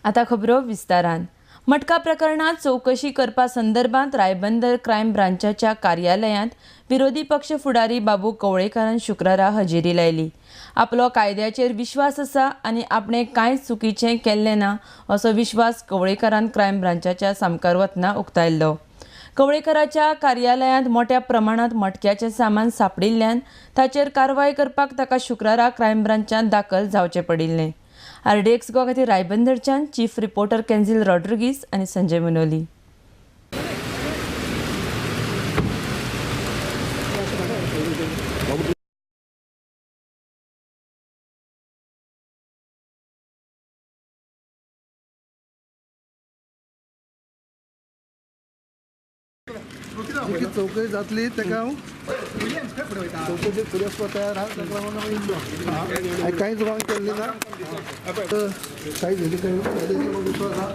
आता खबरो विस्तारान. मटका प्रकरणात चवकशी करपा संदर्भात रायबंदर क्रायम ब्रांचाच्या कार्यालयांत विरोधी पक्ष फुडारी बाबू कवळेकारान शुक्रारा हजेरी लायली. आपलो कायद्याचेर विश्वास आसा आनी आपणे कांय चुकीचें केल्लें ना असो विश्वास कवळेकारान क्रायम ब्रांचाच्या सामकार वतना उक्तायल्लो. कवळेकाराच्या कार्यालयांत मोठ्या प्रमाणांत मटक्याचें सामान सांपडिल्ल्यान ताचेर कारवाय करपाक ताका शुक्रारा क्रायम ब्रांचांत दाखल जावचें पडिल्लें. आरडीएक्स गोवा खातीर रायबंदरच्यान चीफ रिपोर्टर केन्झील रॉड्रिगीस आनी संजय मुनोली. जी चौकशी जातली ताका हांव चौकशी फुडें वचपाक तयार आहा. ताका लागून हांव येयल्लो. हांवें कांयच रॉंग केल्लें ना, तर कांय कायद्याचेर विश्वास आहा.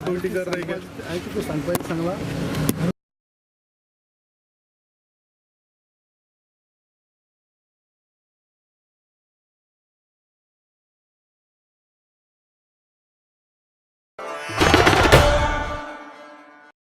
हांवें तुका सांगपाचें सांगलां.